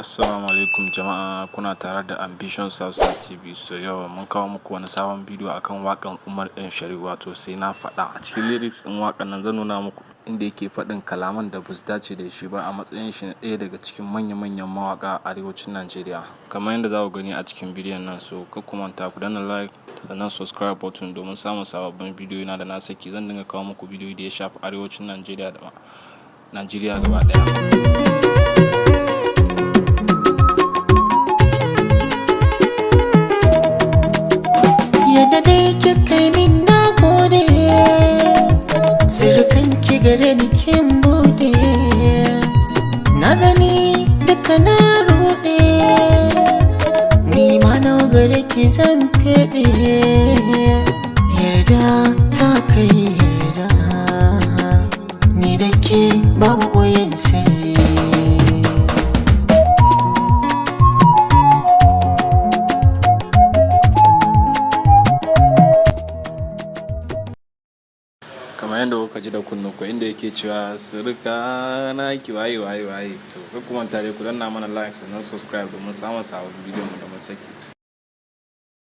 Assalamu alaikum jama'a, kuna tare da Ambition Hausa TV. So yau mun kawo muku wani sabon bidiyo akan waƙan Umar M Sharif, wato "Sai Na Faɗa". A cikin lyrics ɗin waƙan nan zan nuna muku inda yake faɗin kalaman da basu dace da shi ba a matsayin shi na ɗaya daga cikin manya-manyan mawaƙa a arewacin Najeriya. Kamar yadda za ku gani a cikin bidiyon nan, so kar ku manta ku danna like sannan subscribe button domin samun sababbin bidiyo na da na saki. Zan dinga kawo muku bidiyo da ya shafi arewacin Najeriya da ma Najeriya gaba ɗaya. Yadda dai kika yi min, na gode. Sirrikan ki gare ni kin bude. Na gani duka na rude. Ni ma na gare ki zan fede. Yarda ta kai yarda. Ni da ke babu boyen sirri. Kamar yadda kuka ji da kunnen ku inda yake cewa sirrika na ki waye waye waye. To kar ku manta dai ku danna mana like sannan subscribe domin samun sababbin bidiyon mu da mun saki.